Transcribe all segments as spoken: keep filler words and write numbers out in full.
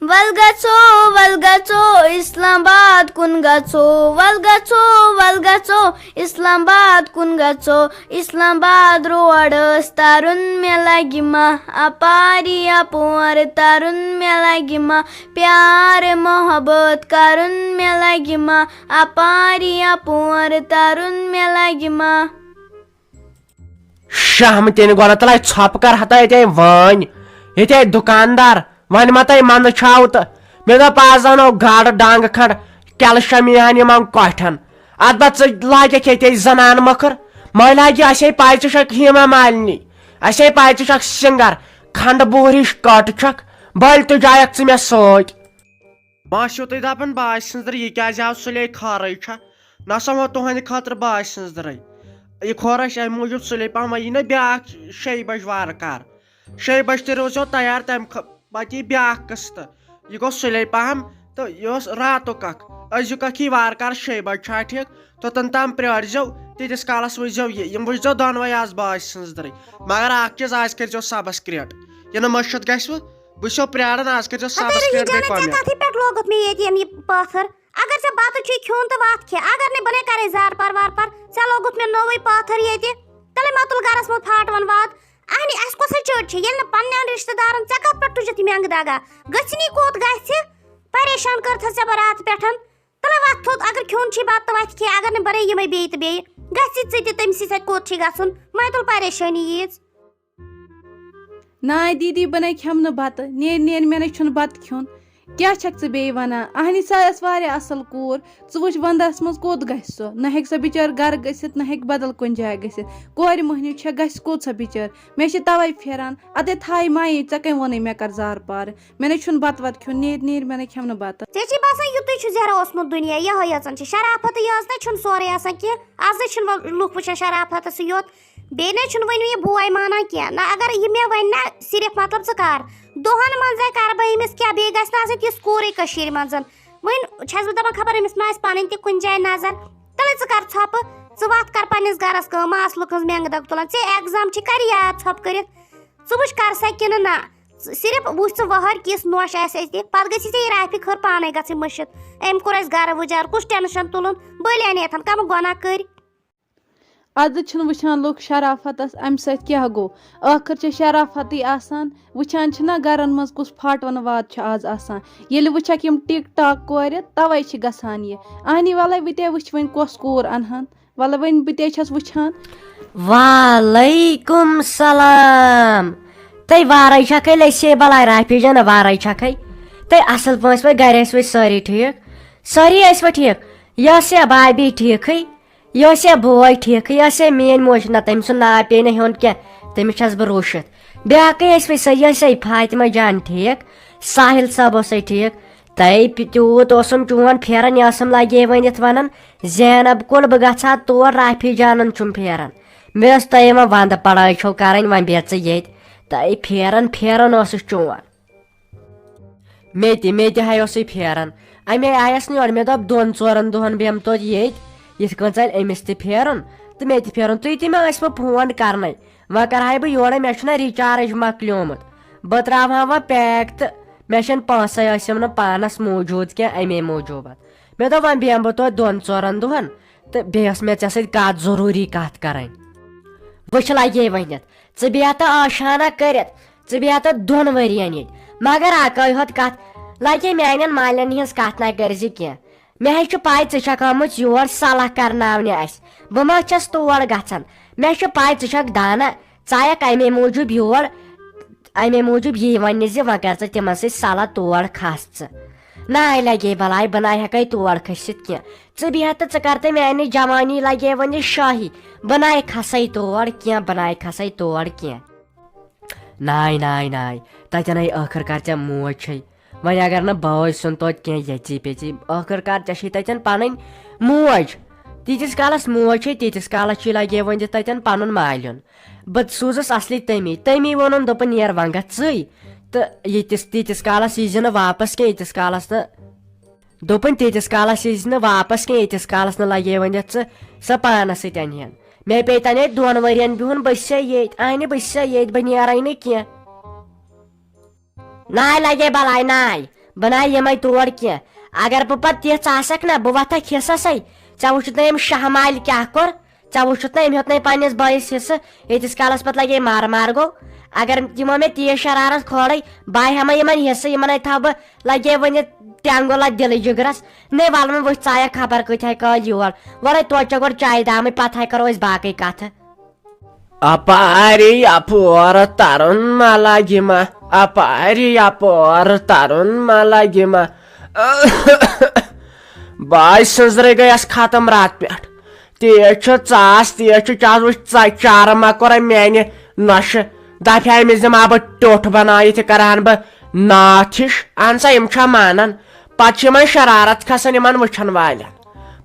ول گژھو، ول گژھو، اسلام آباد کُن گژھو، ول گژھو، ول گژھو، اسلام آباد کُن گژھو۔ اسلام آباد روڈس ترُن مےٚ لگہِ ما، اپاری اپور ترُن مےٚ لگہِ ما، پیار محبت کرُن مےٚ لگہِ ما، اپاری اپور ترُن مےٚ لگہِ ما۔ شہمتین گۄڈٕ تلے ژھۄپہٕ کر ہتا ییٚتہِ وٲنۍ، ییٚتہِ دُکاندار، وۄنۍ ما تۄہہِ منٛدٕ چھاو تہٕ مےٚ دوٚپ آز انو گاڈٕ ڈنٛگ کھنٛڈ، کیلشم یی ہن یِمن کۄٹھٮ۪ن۔ اتھ بہ ژٕ لاگکھ ییٚتہِ زنان مٔکھٕر، مٲلۍ لاگہِ اسے پاے ژٕ چھکھ ہیما مالنی، اسے پاے ژٕ چھکھ سنگر، کھنٛڈٕ بوہرِش کٹ چھکھ، بٔلۍ تُجایکھ ژٕ مےٚ سۭتۍ۔ ما چھِو تُہۍ دَپان باسہِ سٕنٛزرٕ یہِ کیٛازِ آو سُلے خٲرٕے چھا؟ نہ سا وۄنۍ تُہنٛدِ خٲطرٕ باسہِ سٕنٛزرٕے۔ یہِ خٲر آسہِ اَمہِ موٗجوٗب سُلے پَہم، وۄنۍ یی نہ بیٛاکھ شیٚیہِ بَجہِ وارٕ کار۔ شیٚیہِ بَجہِ تہِ روزیو تیار، تَمہِ خٲ- پَتہٕ یی بیٛاکھ قٕسطٕ۔ یہِ گوٚو سُلے پَہم تہٕ یہِ اوس راتُک اَکھ۔ أزیُک اَکھ یی وارٕ کار شیٚیہِ بَجہِ، چھا ٹھیٖک؟ توٚتَن تام پرٛٲرۍزیو، تیٖتِس کالَس وٕچھزیو یہِ۔ یِم وٕچھزیو دۄنوَے آز باسہِ سٕنٛزرٕے۔ مگر اَکھ چیٖز، آز کٔرۍزیو سبسکرٛیٹ۔ یہِ نہٕ مٔشِتھ گژھِ وٕ۔ بہٕ چھُسو پرٛاران، آز کٔرۍزیو ہتہٕ سبسکرٛیب بیٚیہِ رہی جانے ژےٚ کمنٹ۔ کتھٕے پٮ۪ٹھ لوگُتھ مےٚ ییٚتہِ یِم یہِ پٲتھٕر؟ اگر ژےٚ بتہٕ چھُے کھیوٚن تہٕ وتھ کھےٚ، اگر نے بہٕ نے کرے زارٕ پار وارٕ پار، ژےٚ لوگُتھ مےٚ نوٚوُے پٲتھٕر ییٚتہِ۔ تیٚلے مہ تُل گرس منٛز پھاٹھ ون واد۔ اہنی، اسہِ کۄسٕے چٔڈ چھےٚ ییٚلہِ نہٕ پننٮ۪ن رشتہٕ دارن؟ ژےٚ کتھ پٮ۪ٹھ تُجتھ یہِ مٮ۪نٛگہٕ دگا؟ گٔژھنی کوٚت گژھِ؟ پریشان کٔرتھس ژےٚ بہٕ راتہٕ پٮ۪ٹھ۔ تیٚلے وۄتھ تھوٚد، اگر کھیوٚن چھُے بتہٕ تہٕ وتھِ کھےٚ، اگر نہٕ بہٕ رے یِمے بیٚیہِ تہٕ بیٚیہِ۔ گژھِ ژٕ تہِ تٔمۍ سٕے سۭتۍ کوٚت چھُے گژھُن؟ مہ تُل پریشٲنی ییٖژ۔ ناے دیٖدی، بہٕ نے کھٮ۪مہٕ نہٕ بَتہٕ۔ نیر نیر، مےٚ نے چھُنہٕ بَتہٕ کھیوٚن۔ کیٛاہ چھَکھ ژٕ بیٚیہِ وَنان؟ اہنی، سۄ ٲس واریاہ اَصٕل کوٗر۔ ژٕ وٕچھ وَندَس منٛز کوٚت گژھِ سۄ؟ نہ ہیٚکہِ سۄ بِچٲر گَرٕ گٔژھِتھ، نہ ہیٚکہِ بدل کُنہِ جایہِ گٔژھِتھ۔ کورِ مۄہنیو چھےٚ، گژھِ کوٚت سۄ بِچٲر؟ مےٚ چھِ تَوَے پھیران۔ اَدَے تھایہِ مَیی، ژےٚ کٔمۍ ووٚنُے مےٚ کَر زارٕ پارٕ؟ مےٚ نے چھُنہٕ بَتہٕ وَتہٕ کھیوٚن۔ نیر نیر، مےٚ نے کھٮ۪مہٕ نہٕ بَتہٕ۔ ژےٚ چھے باسان یُتُے چھُ زیرٕ اوسمُت دُنیا، یِہوٚے یٲژَن چھِ شرافت یٲژ، نہ چھُنہٕ سورُے آسان کینٛہہ۔ آزٕے چھِنہٕ وۄنۍ لُکھ وٕچھان شرافَتَسٕے یوت۔ بیٚیہِ نَے چھُنہٕ وۄنۍ یہِ بوے مانان کینٛہہ۔ نہ، اگر یہِ مےٚ وَنہِ نہ صرف، مطلب، ژٕ کر، دۄہَن منٛزَے کَرٕ بہٕ أمِس کیٛاہ؟ بیٚیہِ گژھِ نہٕ آسٕنۍ تِژھ کوٗرٕے کٔشیٖرِ منٛز۔ وۄنۍ چھَس بہٕ دَپان، خبر أمِس ما آسہِ پَنٕنۍ تہِ کُنہِ جایہِ نظر۔ تَلَے ژٕ کر ژھۄپہٕ، ژٕ وَتھ کر پنٛنِس گَرَس کٲم، ما آس لُکَن ہٕنٛز مٮ۪نٛگہٕ دَگ تُلان۔ ژےٚ اٮ۪گزام چھِ، کر یاد ژھۄپہٕ کٔرِتھ۔ ژٕ وٕچھ کر سا کِنہٕ نہ۔ ژٕ صرف وٕچھ ژٕ وَہَر کِژھ نوٚش آسہِ اَسہِ دِتھ، پَتہٕ گٔژھی ژےٚ یہِ رافی خٲر پانَے گژھٕنۍ مٔشِتھ۔ أمۍ کوٚر اَسہِ گَرٕ وٕجار، کُس ٹٮ۪نشَن تُلُن؟ بٔلۍ اَنے یَتھَن کَمہٕ گۄناہ کٔرۍ۔ از چھِنہٕ وٕچھان لُکھ شرافتس، امہِ سۭتۍ کیٛاہ گوٚو؟ ٲخٕر چھےٚ شرافتٕے آسان۔ وٕچھان چھِنہ گرن منٛز کُس پھاٹوَن واد چھُ آز آسان۔ ییٚلہِ وٕچھکھ یِم ٹِک ٹاک کورِ، توے چھِ گژھان یہِ۔ اہنی، ولے بہٕ تے وٕچھِ وۄنۍ کۄس کوٗر انہن۔ ولہٕ وۄنۍ بہٕ تے چھَس وٕچھان۔ وعلیکم سلام۔ تُہۍ وارے چھکھے لسے بلاے رافی جان وارے چھکھے؟ تُہۍ اصل پٲٹھۍ ٲسوٕ، گرِ ٲسوٕ سٲری ٹھیک؟ سٲری ٲسوٕ ٹھیک؟ یہِ ٲس یا بابی ٹھیکھٕے؟ یہِ ٲس یا بوے ٹھیکھٕے؟ یہِ ٲس یا میٲنۍ موج؟ نہ، تٔمۍ سُنٛد ناو پیٚیہِ نہٕ ہیوٚن کینٛہہ، تٔمِس چھس بہٕ روٗشِتھ۔ بیٛاکھٕے ٲسوٕ سٲری، یہِ ٲس یا فاطمہ جان ٹھیک؟ ساحل صٲب اوسے ٹھیک؟ تۄہہِ تیوٗت اوسُم چون پھیران، یہِ ٲسٕم لگے ؤنِتھ ونان، زینب کُل بہٕ گژھٕ ہا تور، رافی جانن چھُم پھیران۔ مےٚ ٲس تۄہہِ یِوان ونٛدٕ پڑٲے چھو کرٕنۍ، وۄنۍ بیٚہہ ژٕ ییٚتہِ۔ تۄہہِ پھیران پھیران اوسُس چون۔ مےٚ تہِ، مےٚ تہِ ہا اوسُے پھیران۔ اَمے آیس نہٕ یورٕ، مےٚ دوٚپ دۄن ژورن دۄہن بیٚہمہٕ توتہِ ییٚتۍ، یِتھ کٔنۍ ژَلہِ أمِس تہِ پھیرُن تہٕ مےٚ تہِ پھیرُن۔ تُہۍ تہِ مہ ٲسوٕ فون کرنَے، وۄنۍ کرہاے بہٕ یورے، مےٚ چھُنہ recharge مۄکلیومُت۔ بہٕ تراوہا وۄنۍ pack تہٕ مےٚ چھنہٕ پونٛسے ٲسِم نہٕ پانس موٗجوٗد کینٛہہ، امے موٗجوٗب۔ مےٚ دوٚپ وۄنۍ بیٚہمہٕ بہٕ توتہِ دۄن ژورن دۄہن تہٕ بیٚیہِ ٲس مےٚ ژےٚ سۭتۍ کتھ، ضروٗری کتھ کرٕنۍ۔ وٕچھ لگے ؤنِتھ، ژٕ بیٚہہ تہٕ عٲشانہ کٔرِتھ، ژٕ بیٚہہ تہٕ دۄن ؤرین ییٚتہِ، مگر اکٲے ہوت کتھ، لگے میانٮ۪ن مالٮ۪ن ہٕنٛز کتھ نہ کٔرزِ کینٛہہ۔ مےٚ ہے چھِ پَے ژٕ چھَکھ آمٕژ یور صلاح کرناونہِ اَسہِ۔ بہٕ ما چھَس تور گژھان؟ مےٚ چھِ پَے ژٕ چھَکھ دانا، ژٕ آیَکھ اَمے موٗجوٗب یور، اَمے موٗجوٗب یی وَننہِ زِ وۄنۍ کر ژٕ تِمن سۭتۍ صلاح، تور کھس ژٕ۔ ناے لگے بلاے، بہٕ ناے ہٮ۪کَے تور کھٔسِتھ کینٛہہ۔ ژٕ بیٚہہ تہٕ ژٕ کر تہٕ میانہِ جوانی لگے وۄنۍ شٲہی، بہٕ ناے کھسَے تور کینٛہہ، بہٕ ناے کھسَے تور کینٛہہ۔ ناے ناے ناے، تتٮ۪ن ہے ٲخٕر کار ژےٚ موج چھے۔ وۄنۍ اگر نہٕ بٲے سُنٛد توتہِ کینٛہہ یژی پیژی، ٲخٕر کار ژےٚ چھے تتٮ۪ن پنٕنۍ موج۔ تیٖتِس کالس موج چھے، تیٖتِس کالس چھُے لگے وۄنۍ دِ تتٮ۪ن پنُن مالیُن۔ بہٕ سوٗزُس اصلی تٔمی، تٔمی ووٚنُن، دوٚپُن، "نیر وۄنۍ گژھ ژٕے۔" تہٕ ییٖتِس، تیٖتِس کالس ییٖزِ نہٕ واپس کینٛہہ، ییٖتِس کالس نہٕ، دوٚپُن، "تیٖتِس کالس ییٖزِ نہٕ واپس کینٛہہ، ییٖتِس کالس نہٕ لگے وۄنۍ یتھ ژٕ سۄ پانس سۭتۍ انہٕ ہن۔" مےٚ پیٚیہِ تنے دۄن ؤرین بِہُن، بہٕ چھسے ییٚتۍ، اہنہِ، بہٕ چھسے ییٚتۍ، بہٕ نیرے نہٕ کینٛہہ۔ ناے لگے بلاے ناے، بہٕ نہ یِمے تور کینٛہہ۔ اگر بہٕ پتہٕ تِژھ آسکھ نہ، بہٕ وۄتھکھ حصس۔ ژےٚ وٕچھُتھ نہ أمۍ شاہ مالہِ کیٛاہ کوٚر؟ ژےٚ وٕچھُتھ نہ أمۍ ہیوٚت نہ پننِس بٲیِس حصہٕ؟ ییٖتِس کالس پتہٕ لگے مار مار گوٚو۔ اگر یِمو مےٚ تیٖژ شرارت کھولے، بہٕ ہٮ۪مے یِمن حصہٕ، یِمن ہے تھاوٕ بہٕ لگے وۄنۍ ٹٮ۪نٛگُل اتھ دِلہٕ جگرس۔ نے ول وۄنۍ وٕچھ ژٕ آیکھ خبر کۭتۍ ہاے کٲلۍ یور۔ وَلے توتہِ چےٚ گۄڈٕ چایہِ دامٕے، پتہٕ ہاے کرو أسۍ باقٕے کتھٕ۔ اپاری اپور ترُن ما لگہِ ما، اپاری اپور ترُن ما لگہِ ما۔ باے سٕنٛزرے گٔیَس ختم راتہٕ پٮ۪ٹھ۔ تیز چھُ ژاس، تیز چھُ چاس، وٕچھ ژا-، چارٕ مۄکُر میانہِ نۄشہِ۔ دپہِ ہا أمِس دِمہٕ ہا بہٕ ٹیوٚٹھ بنٲیِتھ، یہِ کرٕہن بہٕ ناتھ ہِش۔ اہن سا، یِم چھا مانان؟ پتہٕ چھِ یِمن شرارت کھسان یِمن وٕچھن والٮ۪ن۔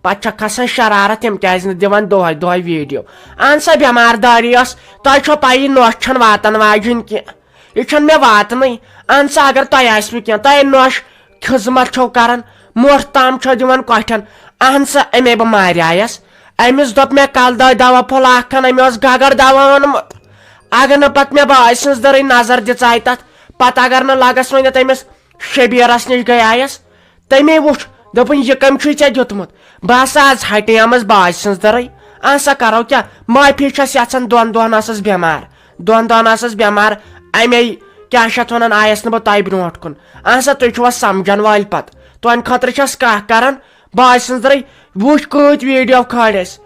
پتہٕ چھکھ کھسان شرارت، یِم کیازِ نہٕ دِوان دۄہے دۄہے ویڈیو؟ اہن سا، بٮ۪مار دٲری ٲس، تۄہہِ چھو پَیی نۄش چھَنہٕ واتان واجِنۍ کینٛہہ۔ یہِ چھَنہٕ مےٚ واتنٕے۔ اہن سا، اگر تۄہہِ آسِوٕ کینٛہہ، تۄہہِ نۄش خدمت چھو کران، موٹھ تام چھو دِوان کۄٹھٮ۪ن، اہن سا، اَمے بہٕ ماریایس۔ أمِس دوٚپ مےٚ کلہٕ دٲدۍ دوا پھوٚل اکھ کھن، أمۍ اوس گگر دوا اوٚنمُت۔ اگر نہٕ پتہٕ مےٚ باے سٕنٛز دٔرٕے نظر دِژاے تتھ، پتہٕ اگر نہٕ لگس ؤنِتھ أمِس شبیرس نِش گٔیایس، تٔمی وُچھ، دوٚپُن، "یہِ کٔمۍ چھُے ژےٚ دیُتمُت؟" بہٕ ہسا آز ہٹیمس باج سٕنٛز دٔرٕے۔ اہن سا کرو کیٛاہ؟ معٲفی چھس یژھان، دۄن دۄہن ٲسٕس بٮ۪مار، دۄن دۄہن ٲسٕس بٮ۪مار، امے کیٛاہ چھِ اتھ ونان، آیس نہٕ بہٕ تۄہہِ برونٛٹھ کُن۔ اہن سا، تُہۍ چھِوا سمجھن وٲلۍ پتہٕ؟ تُہنٛدِ خٲطرٕ چھس کتھ کران، باج سٕنٛز دٔرٕے۔ وُچھ کۭتۍ ویڈیو کھٲلۍ اسہِ،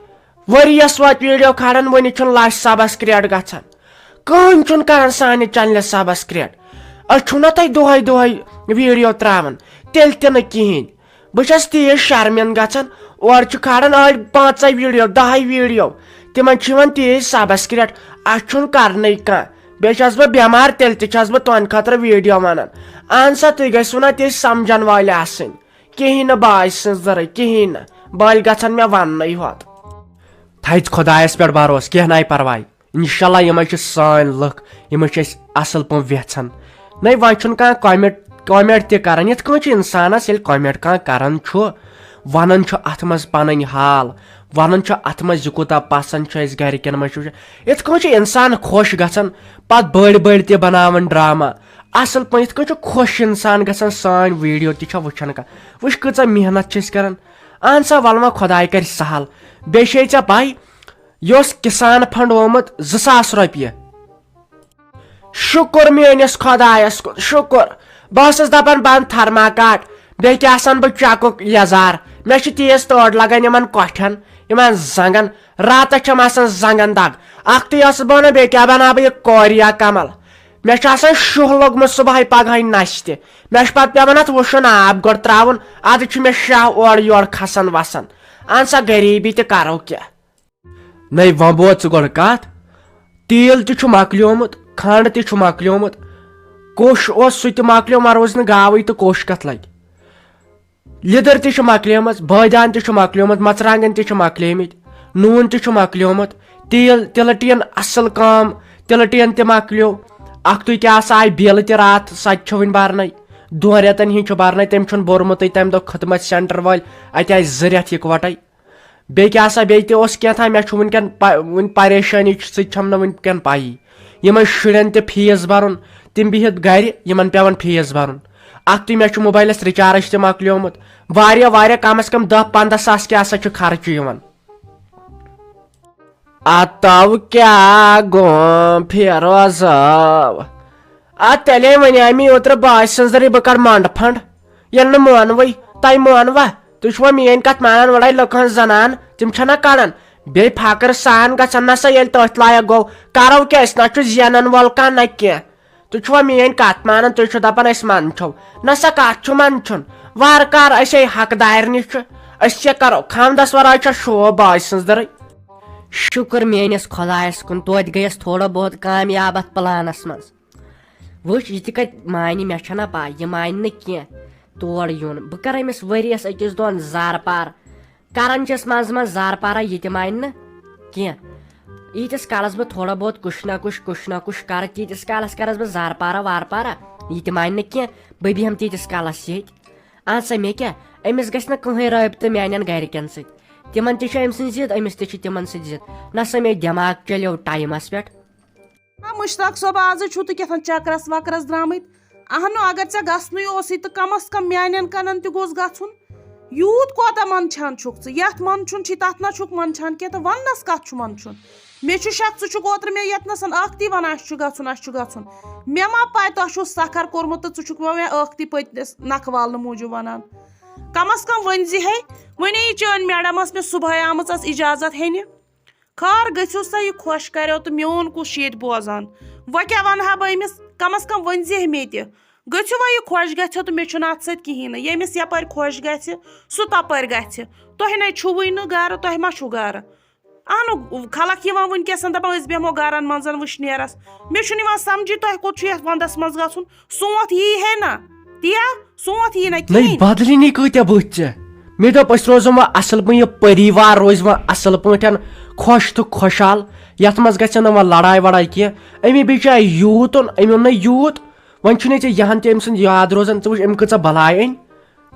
ؤریس واتہِ ویڈیو کھالان، وُنہِ چھُنہٕ لچھ سبسکرایب گژھان۔ کٕہٕنۍ چھُنہٕ کران سانہِ چینلہِ سبسکرایب۔ أسۍ چھِو نہ تۄہہِ دۄہے دۄہے ویڈیو تراوان، تیٚلہِ تہِ نہٕ کِہینۍ۔ بہٕ چھَس تیٖژ شرمِند گژھان، اورٕ چھِ کھالان أڑۍ پانٛژے ویڈیو، دَہے ویڈیو، تِمن چھِ یِوان تیٖژ سبسکرایب، اَسہِ چھُنہٕ کرنٕے کانٛہہ۔ بیٚیہِ چھَس بہٕ بٮ۪مار، تیٚلہِ تہِ چھَس بہٕ تُہنٛدِ خٲطرٕ ویڈیو وَنان۔ اہن سا، تُہۍ گٔژھِو نہ تیٚلہِ سمجھن وٲلۍ آسٕنۍ کِہینۍ نہٕ، باج سٕنٛز زٔرٕے کِہینۍ نہٕ، بٔلۍ گژھن مےٚ وننٕے ہوت۔ تھایہِ خۄدایس پٮ۪ٹھ بھروسہٕ، کینٛہہ ناے پرواے۔ انشاءاللہ یِمے چھِ سٲنۍ لُکھ، یِمے چھِ أسۍ اصل پٲٹھۍ ویژھان۔ نَے وۄنۍ چھُنہٕ کانٛہہ comment، comment تہِ کران۔ یِتھ کٔنۍ چھُ انسانس ییٚلہِ comment کانٛہہ کران چھُ، ونان چھُ اتھ منٛز پنٕنۍ حال، ونان چھُ اتھ منٛز یہِ کوٗتاہ پسند چھُ اَسہِ گرِکٮ۪ن منٛز چھُ وٕچھان۔ یِتھ کٔنۍ چھُ انسان خۄش گژھان، پتہٕ بٔڑۍ بٔڑۍ تہِ بناوان ڈرامہ۔ اصل پٲٹھۍ یِتھ کٔنۍ چھُ خۄش انسان گژھان سٲنۍ ویڈیو تہِ چھا وٕچھان کانٛہہ۔ وٕچھ کۭژاہ محنت چھِ أسۍ کران۔ اہن سا، ولہٕ وۄنۍ خۄداے کرِ سہل۔ بیٚیہِ چھے ژےٚ پَے، یہِ اوس کِسان فنڈ آمُت زٕ ساس رۄپیہِ۔ شُکُر میٲنِس خۄدایَس کُن، شُکُر۔ بہٕ ٲسٕس دَپان بہٕ اَنہٕ تھرماکاٹ، بیٚیہِ کیٛاہ سَن بہٕ چَکُک یَزار۔ مےٚ چھِ تیز تٲر لَگان یِمَن کۄٹھٮ۪ن، یِمَن زنٛگَن۔ راتَس چھَم آسان زنٛگَن دَگ۔ اَکھتُے ٲسٕس بہٕ وَنان بیٚیہِ کیٛاہ بَناو بہٕ یہِ کوریا کمل۔ مےٚ چھُ آسان شُہ لوٚگمُت صُبحٲے پگہٲے نَستہِ۔ مےٚ چھُ پَتہٕ پٮ۪وان اَتھ وُشُن آب گۄڈٕ ترٛاوُن، اَدٕ چھُ مےٚ شاہ اورٕ یورٕ کھسان وَسان۔ اَہن سا، غریٖبی تہِ کَرو کیٛاہ؟ نَے وۄنۍ بوز ژٕ گۄڈٕ کَتھ۔ تیٖل تہِ چھُ مۄکلیومُت، کھنٛڈ تہِ چھُ مۄکلیومُت، کوٚش اوس سُہ تہِ مۄکلیو، وۄنۍ روزِ نہٕ گاوٕے تہٕ کوٚش کَتھ لَگہِ۔ لیٚدٕر تہِ چھِ مۄکلیمٕژ، بٲدیان تہِ چھُ مۄکلیومُت، مَرژٕوانٛگَن تہِ چھِ مۄکلیمٕتۍ، نوٗن تہِ چھُ مۄکلیومُت، تیٖل، تِلہٕ ٹیٖن اَصٕل کٲم، تِلہٕ ٹیٖن تہِ مۄکلیو۔ اَکھتُے کیٛاہ سا آیہِ بِل تہِ راتھ، سۄ تہِ چھِ وٕنہِ بَرنَے۔ دۄن رٮ۪تَن ہِنٛز چھِ بَرنَے، تٔمۍ چھُنہٕ بوٚرمُتٕے تَمہِ دۄہ خدمت سینٹر وٲلۍ، اَتہِ آسہِ زٕ رٮ۪تھ یِکوَٹَے۔ بیٚیہِ کیٛاہ سا، بیٚیہِ تہِ اوس کینٛہہ تام، مےٚ چھُ وٕنکٮ۪ن پَ-، وٕنہِ پریشٲنی سۭتۍ چھَم نہٕ وٕنکٮ۪ن پَیی۔ یِمَن شُرٮ۪ن تہِ فیٖس بَرُن، تِم بِہِتھ گَرِ، یِمَن پٮ۪وان فیٖس بَرُن۔ اَکھتُے مےٚ چھُ موبایلَس رِچارٕج تہِ مۄکلیومُت۔ واریاہ، واریاہ، کَمَس کَم دَہ پنٛداہ ساس کیٛاہ سا چھُ خرچہٕ یِوان۔ اَتَو کیٛاہ گوٚو فیروزَو؟ اَدٕ تیٚلے وَنے مےٚ اوترٕ باجہِ سٕنٛز دٔرٕے بہٕ کَڑٕ مۄنٛڈٕ فنٛڈ۔ ییٚلہِ نہٕ مونوٕے، تۄہہِ مونوا؟ تُہۍ چھِوا میٛٲنۍ کَتھ مانان؟ وَلے لُکَن زَنان، تِم چھَنا کَڑان۔ بیٚیہِ فخر سان گژھن نہ سا ییٚلہِ تٔتھۍ لایق گوٚو، کَرو کیٛاہ؟ أسۍ نہ چھُ زینَن وول کانٛہہ نہ کینٛہہ۔ تُہۍ چھِوا میٛٲنۍ کَتھ مانان؟ تُہۍ چھِو دَپان أسۍ منٛدچھو۔ نہ سا کَتھ چھُ منٛدچھُن؟ وارٕ کار أسۍ ہے حقدارِ نِش چھِ، أسۍ کیٛاہ کَرو؟ خامدَس وَرٲے چھا شوب باجہِ سٕنٛز دٔرٕے؟ شُکُر میٛٲنِس خۄدایَس کُن، توتہِ گٔیَس تھوڑا بہت کامیاب اَتھ پٕلانَس منٛز۔ وٕچھ، یہِ تہِ کَتہِ مانہِ، مےٚ چھَنہ پَے، یہِ مانہِ نہٕ کینٛہہ تور یُن۔ بہٕ کَرٕ أمِس ؤریَس أکِس دۄن زارٕ پار۔ کَران چھَس منٛزٕ منٛزٕ زارٕ پارہ، یہِ تہِ مانہِ نہٕ کینٛہہ۔ ییٖتِس کالَس بہٕ تھوڑا بہت کُش نہ کُش، کُش نہ کُش کَرٕ، تیٖتِس کالَس کَرَس بہٕ زارٕ پارہ وارٕ پارہ، یہِ تہِ مانہِ نہٕ کینٛہہ۔ بہٕ بیٚہمہٕ تیٖتِس کالَس ییٚتہِ۔ اہن سا، مےٚ کیٛاہ؟ أمِس گژھِ نہٕ کٕہٕنۍ رٲبطہٕ میٛانٮ۪ن گَرِکٮ۪ن سۭتۍ۔ تِمَن تہِ چھُ أمۍ سٕنٛز ضِد، أمِس تہِ چھِ تِمَن سۭتۍ ضِد۔ نہ سا مےٚ دٮ۪ماغ چلیو ٹایمَس پٮ۪ٹھ۔ آ، مشتاق صٲب، آزٕے چھُو تُہۍ کیٛاہ تام چکرس وکرس درٛامٕتۍ؟ اہنو، اگر ژےٚ گژھنُے اوسُے تہٕ کم از کم میانٮ۪ن کنن تہِ گوٚژھ گژھُن۔ یوٗت کوتاہ منٛدچھان چھُکھ ژٕ؟ یتھ منٛدچھُن چھی، تتھ نہ چھُکھ منٛدچھان کینٛہہ تہٕ وننس کتھ چھُ منٛدچھُن؟ مےٚ چھُ شک، ژٕ چھُکھ اوترٕ مےٚ ییٚتنس اکھ تی ونان، اسہِ چھُ گژھُن، اسہِ چھُ گژھُن۔ مےٚ ما پاے تۄہہِ چھُو سکھر کوٚرمُت تہٕ ژٕ چھُکھ مےٚ وۄنۍ ٲکھتی پٔتنِس نکھٕ والنہٕ موٗجوٗب ونان؟ کم از کم ؤنۍ زِ ہے، وۄنۍ یہِ چٲنۍ میڈم ٲس مےٚ صبحٲے آمٕژ، ٲس اجازت ہینہِ۔ خار گٔژھِو سا یہِ خۄش کریو تہٕ میون کُس چھُ ییٚتہِ بوزان؟ وۄنۍ کیٛاہ وَنہٕ ہا بہٕ أمِس؟ کم از کم ؤنۍ زِ ہے مےٚ تہِ۔ گٔژھِو وۄنۍ یہِ خۄش گژھِ تہٕ مےٚ چھُنہٕ اَتھ سۭتۍ کِہیٖنۍ نہٕ۔ ییٚمِس یَپٲرۍ خۄش گژھِ، سُہ تَپٲرۍ گژھِ۔ تۄہہِ نے چھُوٕے نہٕ گَرٕ، تۄہہِ ما چھُو گَرٕ؟ اہنُو، خلق یِوان وٕنکیٚس دَپان أسۍ بیٚہمو گَرَن منٛز وٕشنیرَس۔ مےٚ چھُنہٕ یِوان سَمجھی تۄہہِ کوٚت چھُ یَتھ وَندَس منٛز گژھُن؟ سونٛتھ یی ہے نہ، تِیا؟ سونٛتھ یی نہ نَے کِہیٖنۍ۔ بدلی نَے کۭتیٛاہ بٔتھۍ ژےٚ۔ مےٚ دوٚپ أسۍ روزو وۄنۍ اَصٕل پٲٹھۍ، یہِ پٔریٖوار روزِ وۄنۍ اَصٕل پٲٹھۍ خۄش تہٕ خۄشحال۔ یَتھ منٛز گژھِ نہٕ وۄنۍ لڑاے وڑاے کینٛہہ۔ أمی بِچارِ یوٗت اوٚن، أمۍ اوٚن نَے یوٗت۔ وۄنۍ چھُنَے ژےٚ یہِ ہن تہِ أمۍ سُنٛد یاد روزان، ژٕ وٕچھ أمۍ کۭژاہ بلاے أنۍ۔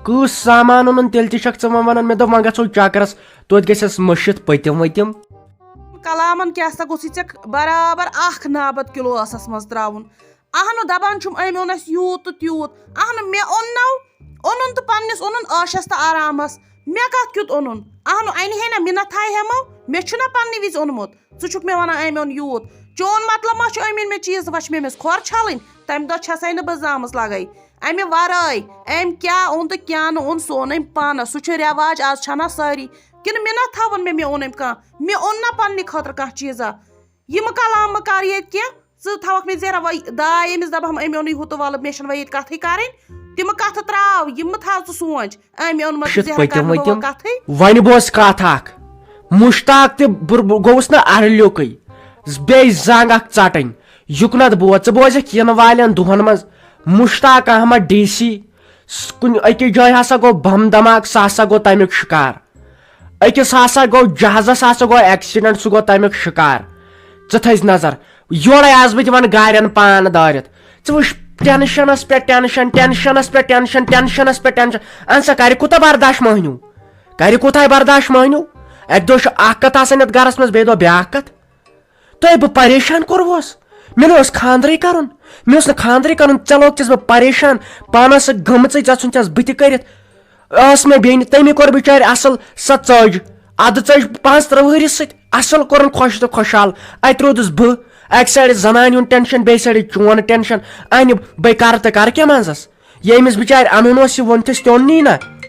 کۭژ سامان اوٚنُن، تیٚلہِ تہِ چھَکھ ژٕ وۄنۍ وَنان، مےٚ دوٚپ وۄنۍ گژھو چکرس، توتہِ گژھٮ۪س مٔشِتھ پٔتِم ؤتِم۔ کلامن کیٛاہ سا گوٚژھُے ژےٚ برابر اکھ نابد کِلوٗ ٲسس منٛز ترٛاوُن؟ اہنُ، دپان چھُم أمۍ اوٚن اَسہِ یوٗت تہٕ تیوٗت۔ اہنُ، مےٚ اوٚن نو، اوٚنُن تہٕ پننِس اوٚنُن عٲشس تہٕ آرامس۔ مےٚ کتھ کیُتھ اوٚنُن؟ اہنُ، انہِ ہے نہ، مِنت تھایہِ ہے مو، مےٚ چھُنہ پننہِ وِزِ اوٚنمُت۔ ژٕ چھُکھ مےٚ ونان أمۍ اوٚن یوٗت۔ چون مطلب ما چھُ أمۍ أنۍ مےٚ چیٖز؟ وۄنۍ چھِ مےٚ أمِس کھۄر چھلٕنۍ؟ تمہِ دۄہ چھسے نہٕ بہٕ زامٕژ لگے۔ امہِ ورٲے أمۍ کیٛاہ اوٚن تہٕ کیٛاہ نہٕ اوٚن، سُہ اوٚن أمۍ پانس۔ سُہ چھُ رٮ۪واج، از چھنا سٲری۔ کِنہٕ مِنت تھاوُن مےٚ، مےٚ اوٚن أمۍ کانٛہہ؟ مےٚ اوٚن نا پننہِ خٲطرٕ کانٛہہ چیٖزا؟ یِم کلام مہٕ کر ییٚتہِ کینٛہہ۔ ژٕ تھاوکھ مےٚ زیرہ وۄنۍ داے أمِس، دپہٕ ہم أمۍ اوٚنُے ہُہ تہٕ ولہٕ، مےٚ چھنہٕ وۄنۍ ییٚتہِ کتھٕے کرٕنۍ۔ تِمہٕ کتھٕ تراو، یِم مہٕ تھاو ژٕ سونٛچ۔ أمۍ اوٚنمت تہٕ شِتھ زیرہ پٔتِم کرنہٕ بہٕ ؤتِم۔ وۄنۍ کتھٕے۔ وۄنۍ بوز کتھ اکھ۔ مشتاق تہِ بُر-، بُر-، گوٚوُس نہٕ ارلیُکُے۔ بیٚیہِ زنگ اکھ ژٹٕنۍ۔ یُکنت بوز، ژٕ بوزکھ یِنہٕ والٮ۪ن دۄہن منٛز مشتاق احمد ڈی سی، س-، کُنہِ أکِس جایہِ ہسا گوٚو بم دھماکہٕ، سُہ ہسا گوٚو تمیُک شکار۔ أکِس ہسا گوٚو جہازس ہسا گوٚو ایکسیڈنٹ، سُہ گوٚو تمیُک شکار۔ ژٕ تھٲیزِ نظر، یورے آس بہٕ دِوان گاڑٮ۪ن پان دٲرِتھ۔ ژٕ وٕچھ، ٹینشنس پٮ۪ٹھ ٹینشن، ٹینشنس پٮ۪ٹھ ٹینشن، ٹینشنس پٮ۪ٹھ ٹینشن۔ اہن سا، کرِ کوٗتاہ برداش مہنیو؟ کرِ کوٗتاہ برداش مہنیو؟ اکہِ دۄہ چھُ اکھ کتھ آسان یتھ گرس منٛز، بیٚیہِ دۄہ بیاکھ کتھ۔ تۄہہِ بہٕ پریشان کوٚروس؟ مےٚ نہٕ اوس خانٛدرٕے کرُن۔ مےٚ اوس نہٕ خانٛدرٕے کرُن، ژےٚ لوگتِس بہٕ پریشان۔ پانس سۭتۍ گٔمٕژٕے، ژےٚ ژھُنتھس بہٕ تہِ کٔرِتھ۔ ٲس مےٚ بیٚنہِ، تٔمۍ کوٚر بِچارِ اصل، سۄ ژٔج۔ ادٕ ژٔج پانٛژھ ترٕٛہ وٕہٕرِس سۭتۍ، اصل کوٚرُن خۄش تہٕ خۄشحال۔ اتہِ روٗدُس بہٕ، اکہِ سایڈٕ زنانہِ ہُنٛد ٹینشن، بیٚیہِ سایڈٕ چون ٹینشن۔ انہِ بہٕ کرٕ تہٕ کرٕ کیٛاہ منٛزس؟ ییٚمِس بِچارِ انُن اوس، یہِ ووٚنتھس تہِ اوٚننٕے نہ۔